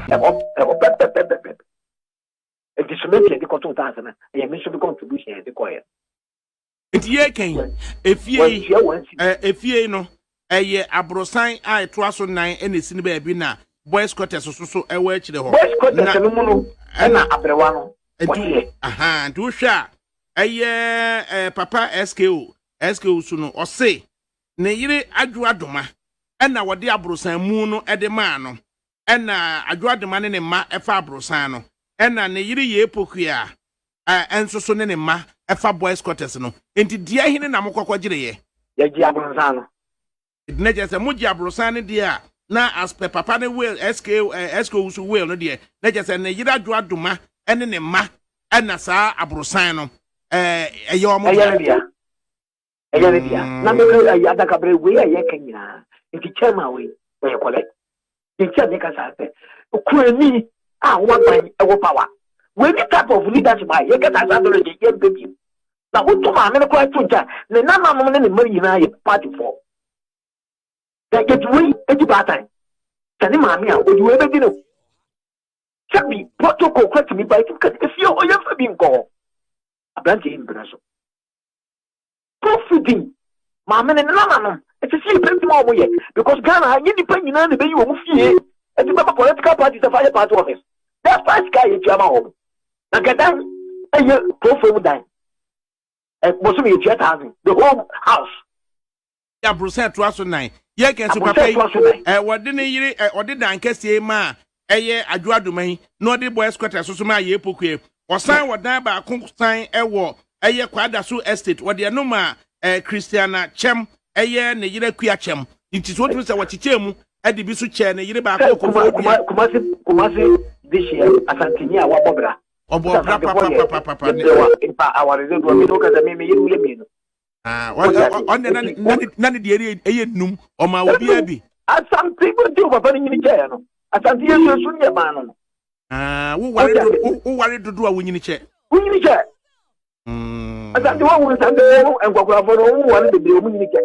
Ɛhɔ ɛhɔ pɛpɛpɛpɛpɛ. Nti cement yɛde kɔtoo taase no, ɛyɛ me nso me contribution yɛde kɔɛ. Nti yɛka yi, efie yi, Wɔntua wɔn si. Efie yi no, ɛyɛ aborosan a ɛtoa so nan ɛna esi ne baabi, na boys quarters so so ɛwɔ akyire hɔ. Boys quarters no mu no ɛna aberewa no nti wɔteɛ. Aha, nti wohwɛ a, ɛyɛ papa SKO so no, ɔse ne yere Adwo Adoma ɛna wɔde aborosan mu no ɛde maa no, ɛna Adwo Adoma ne ne mma ɛfa aborosan no, ɛna ne yere yɛ Epokua a ɛnso so ne ne mma ɛfa boys quarters no. Nti deɛ hene na mokɔkɔ gyereɛ? Yɛgye aborosan no. Na kyerɛ sɛ mogye aborosan no deɛ a, na as per papa ne will, SKO so will no deɛ, na kyerɛ sɛ ne yere Adwo Adoma ɛne ne mma ɛna saa aborosan no ɛyɛ wɔn. Ɛyɛ ne dea, ɛyɛ ne dea. Na meka ayi adakabere wei a yɛka nyinaa nti, chairman wei ɔyɛ collect nti a meka saa sɛ kurani a waban ɛwɔ power wei ni, type of leadership a yɛka saa saa dɔrɔ yɛ yɛmpɛ bio. Na woto maame no koraa to nkyɛn, ne nananom ne ne mma nyinaa yɛ party foɔ. Yɛde wei edi baatan sɛ ne maame a ɔde wei bɛdi no, sɛbi protocol kora tumi ba ɛtumi kasa efie hɔ, yɛmfa bi nkɔ hɔ. Aberanteɛ yi mpena so profiting maame ne ne nananom. Ɛsɛ sɛ yɛpɛ adwuma a wɔyɛ, because Ghana ha nyɛ nipa nyinaa na ɛbɛyi wɔn fie ɛti bɛba political party sɛ fa yɛ party office. That's why sika a yɛtua ma wɔn na nkɛdan ɛyɛ kurofo dan ɛ bosom yɛtua 1,000 the whole house. Aborosan ɛtoa so nan yɛka so. Aborosan papa yi ɛtoa so nan. Wɔde ne yere ɔde dan kɛseɛ yi ma a ɛyɛ Adwo Adoma yi, na ɔde boys quarters so so ma ayɛ Epokue. Ɔsan wɔ dan baako san ɛwɔ ɛyɛ Kwadaso Estate, wɔde ɛno ma Christiana Kyɛm, ɛyɛ ne yere Akua Kyɛm. Nti so wotumi sɛ wɔkyekyɛ mu ɛde bi so kyɛɛ ne yere baako. Sɛ Kuma Kɔfɔ Kuma Dua. Kumasi de hyɛ Asanteni a wabɔ bra. Ɔbɔ bra papapapapa ne. Yɛbrɛ wa mpa aware dodoɔ mi ne wo kasa mi yere mu yɛ mmienu. Ah, ɔne na ne deɛ ɛyɛ num, ɔma obiara bi. Asante bi nti o papa no nyini kyɛɛ no, Asante yɛ nsuo ne yɛ maa no. Ah, woware dodo, woware dodo a wonyini kyɛ. Wonyini kyɛ. Asante wɔn wo Asante wɔn nkwakorafo no, wɔn ware bebree, wɔn nyini kyɛ.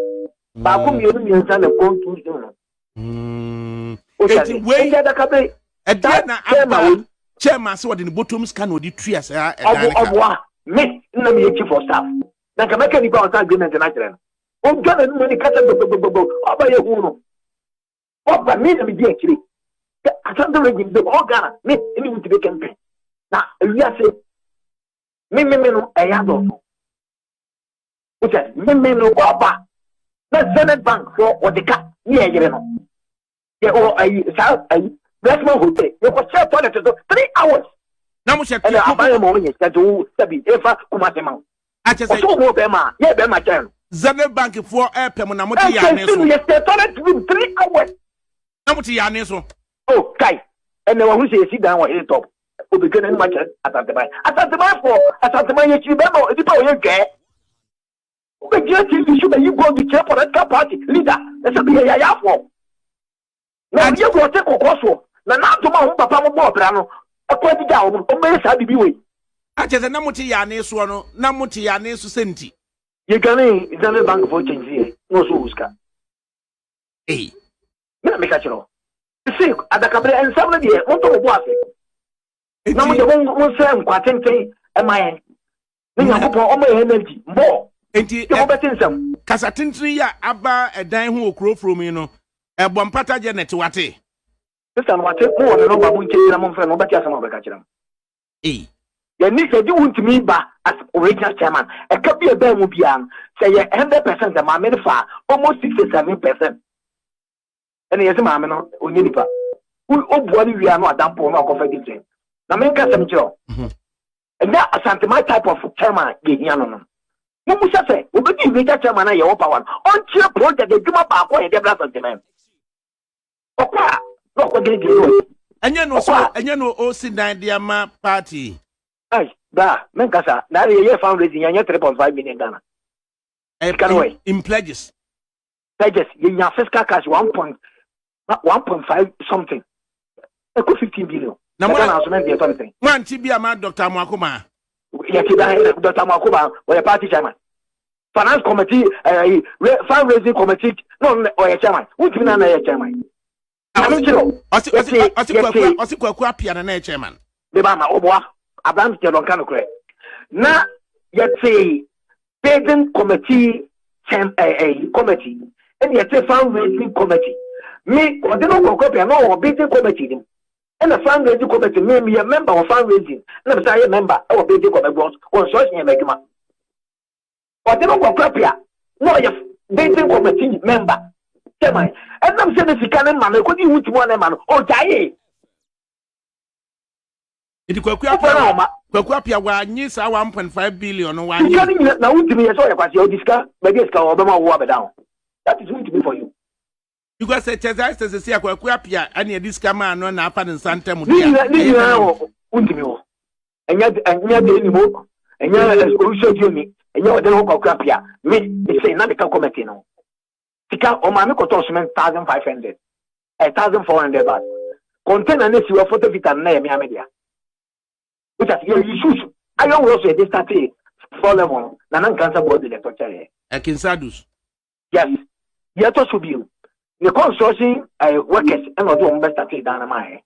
Baako, mmienu, mmiɛnsa na kɔn tu so no. Eti wei Eti adakabe. Ɛdeɛ na chairman aba wei. Chairman sɛ wɔde ne bɔtɔm sika na ɔde tua saa ɛdan ɔbo ne ka. Ɔboa me nna mi yɛ chief of staff na nka mɛka nipa a ɔsan agreement no akyerɛ no, ɔdwa n'anum ani kasa gbogbogbogbo. Ɔba yɛ hu no, ɔba me na me di akyire sɛ Asante Region, the whole Ghana, me ɛne wo ti bɛ kɛmpɛn na ewiase me me me no ɛyɛ adɔɔso wosɛ me me no. Ɔba na Zenith Bank fɔ ɔde ka ne yɛ yere no yɛ wɔ ayi saa ayi Blessman Hotel, yɛ kɔ hyɛ toilet so 3 hours. Na mo hyɛ Ɛna aban ma wɔnyɛ sika nti wo sɛbi efa Kumase ma wo. Akyɛ sɛ ɔsɛ wɔn bɛrima a yɛ bɛrima kyɛn no. Zenith Bank foɔ ɛɛpɛ mo na mo te ɛkyɛ yaane si so. no yɛ hyɛ toilet room 3 hours. Na mo te yaane so. O kai, ɛnna wɔn ho sɛ yɛsi dan wɔ Hilltop, obedwa n'anim akyerɛ Asanteman. Asanteman foɔ, Asanteman yɛ kyiri bɛrima nipa a ɔyɛ dwɛɛ wobɛgyina TV so bɛyi gold kyerɛ political party leader ɛsɛ bɛyɛ yayafoɔ na ɔyɛ gu ɔte kɔkɔɔ soɔ na n'adom a wɔn papa mo bɔɔ bra no ɛkɔ adigya a wɔn bɛyɛ saa bibi wei. Akyɛ sɛ na mo te yaane soɔ no, na mo te yaane so sɛ nti. Yɛdwane Zenith Bank foɔ kyɛnse yɛ na ɔso wɔ sika. Ei. Me na meka kyerɛ wo se adakabere nsɛm no deɛ, montɔ mo bo ase na mo deɛ monsɛ nkwa tenten ɛma yɛn ne Nyankopɔn ɔma yɛn energy mbɔ nti sɛ mobɛte nsɛm. Kasa tenten yi a aba ɛdan ho wɔ kuro furom yi no, ɛbɔ mpata gye ne te wate. Sister no wate, mowɔ ne number, mo nkyɛn na momfrɛ no, wobɛte asɛm a wobɛka kyerɛ mo. Ei. Yɛne yɛde wo ntumi ba as regional chairman, ɛka bi a ɛbɛn mu biara no, sɛ yɛ 100%, maame no fa almost 67%. Ɛna yɛsɛ maame no ɔnyɛ nipa, ɔbua no wia no adampo no akɔfa different. Na menka sɛm kyerɛ wo, ɛnyɛ Asanteman type of chairman yɛhia no. Mumusa sɛ obɛdi regional chairman a yɛwɔ power no, ɔnkyerɛ project adwuma baako a yɛde brɛ Asanteman. Ɔkɔ a na ɔkɔ gyinagyina no. Ɛnyɛ no Ɔkɔ so a- ɛnyɛ no ɔsi dan de ama party. Ai daa menkasa na yɛyɛ fundraising, yɛnyɛ 3.5 million Ghana. Sika no wɔ In pledges. Pledges, yɛnya fiscal cash 1.1.5 something, ɛkɔ 15 billion. Na mo Ghana nso mɛnti yɛtɔ ne sɛn? Mo ante bi ama Dr. Amoakoma. Yɛte dan Dr. Amoakoba wɔyɛ party chairman, finance committee, fundraising committee na ɔno ɔyɛ chairman. Wontumi na yɛ chairman. Na me nkyerɛ o. Ɔsi ɔsi ɔsi kwaku ɔsi kwaku apia na na yɛ chairman. Beba ama ɔboa aberanteɛ no ɔnka nokorɛ. Na yɛte building committee kyɛn ɛɛ ɛyi committee ɛna yɛte fundraising committee. Me ɔde no kwaku apia na ɔwɔ building committee nim. Ɛna fundraising committee me meyɛ member wɔ fundraising ɛna mesan yɛ member ɛwɔ building committee because construction yɛ m'adwuma. Ɔde no kɔ Kwapea na ɔyɛ building committee member chairman. Ɛnam sɛ ne sika no ma no ɛkɔdi ho ntimu a na ɛma no ɔgyaee. Nti Kwaku Apia Kwaku Apia wanye saa 1.5 billion no wanye. Sika no nyina na wontumi yɛ sɛ ɔyɛ kwasea ɔde sika baabi a sika wɔ ɔbɛma wo abɛda ho. That is wontumi for you. Because sɛ kyɛ sɛ sɛ sɛ Kwaku Apia ɛne ɛde sika maa no na afa ne nsa ntam de a. Ne nyinaa wɔ wontumi wɔ. Ɛnyɛ ɛnyɛ de ni mo ɛnyɛ owusu aduoni ɛnyɛ ɔde ne ho Kwaku Apia me me na meka committee no. Sika ɔmaa me kɔtɔɔ cement 1,500 1,400 baht. Container ne si wɔ photo vita no na yɛ me ame dea. Which as yɛ yi shoes iron rods yɛ de startee floor level no na na nkansa bɔɔdu na ɛtɔ kyɛɛ. Ɛkinsadus. Yes. Deɛ ɛtɔ so bio ne construction workers ɛna ɔde wɔn bɛ startee dan no maa yɛ.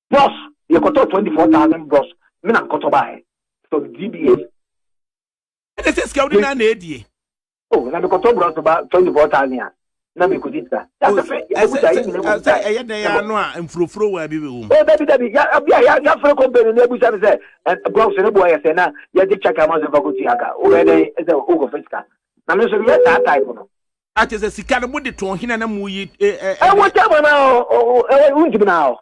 Bros yɛ kɔtɔ 24,000 bros me na nkɔtɔ baa yɛ from DBS. Ɛna sɛ sika wodi na na edie. Oh, na mekɔtɔ bros ba 24,000 a na mekɔdi sika. Sɛ ɛyɛ dɛn ano a mfurofuro wɔ bi wɔ mu. Oh, dabi dabi ya bia ya ya frɛ company na ebusa me sɛ bros ne boɔ yɛ sɛ na yɛde check ama sɛ fa kɔtua aka. Wobɛyɛ dɛn sɛ wokɔfa sika. Na me nso meyɛ saa type no. Ate sɛ sika no mode tɔn hena na moyi. Ɛwɔ kyɛ na ɛwɔ wontumi na hɔ.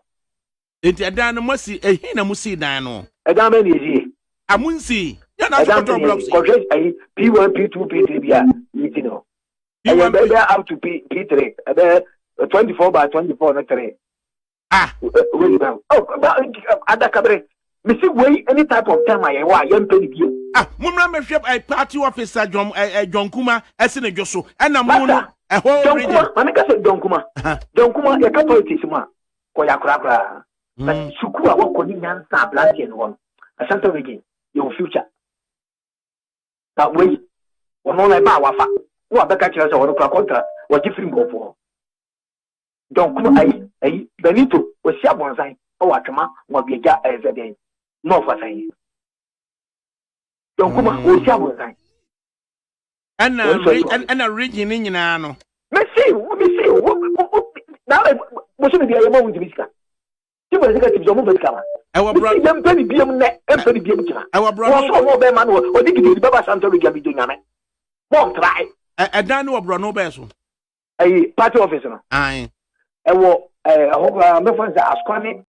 Nti ɛdan no moasi ɛhe na mosii dan no? Ɛdan bɛn na ɛsie? A monsii. Yɛ na so kɔtɔ blocks. Kɔhwɛ ayi P1 P2 P3 bi a yi ti no. Ɛyɛ bɛyɛ up to P P3 ɛbɛyɛ 24 by 24 no 3. Ah. Wei na oh adakabere mesi wei any type of time a yɛwɔ a yɛmpɛ ne bio. Ah, mommra mɛhwɛ party officer John John Kuma ɛsi ne dwo so ɛna mo no ɛhɔ region. John Kuma maame ka sɛ John Kuma. John Kuma yɛka politics mu a kɔyɛ akora koraa. But sukuu a wɔkɔ ne nyansa aberanteɛ no hɔ no Ashanti region yɛwɔ future. Na wei ɔno na ɛba a wafa na wabɛka kyerɛ sɛ ɔno kora contract wɔgye firi nkurɔfoɔ hɔ. John Kuma ayi ayi Benito osi abɔnsan ɛwɔ atwema wɔabiagya ɛyɛ sɛ deɛn nɔɔfo asan John Kuma osi abɔnsan. Ɛna ɛna region ne nyinaa no. Mesi mesi wo wo na bosomi bia yɛ ma wo ntumi sika. Ti mo sika ti bi sɛ ɔmo fɛ sika ma. Ɛwɔ borɔ. Mesi yɛ mpɛ ne biam nɛ mpɛ ne biam gyina. Ɛwɔ borɔ. Wɔn so ɔmo ɔbɛn ma no ɔdi gidigidi bɛba Ashanti region bi do nyame. Mɔ ntrae. Ɛdan no wɔ borɔ no bɛɛ so. Ɛyi party office no. Ayi. Ɛwɔ ɛɛ ɛhɔ koraa mbɛfɔ nsɛ asukwa ne.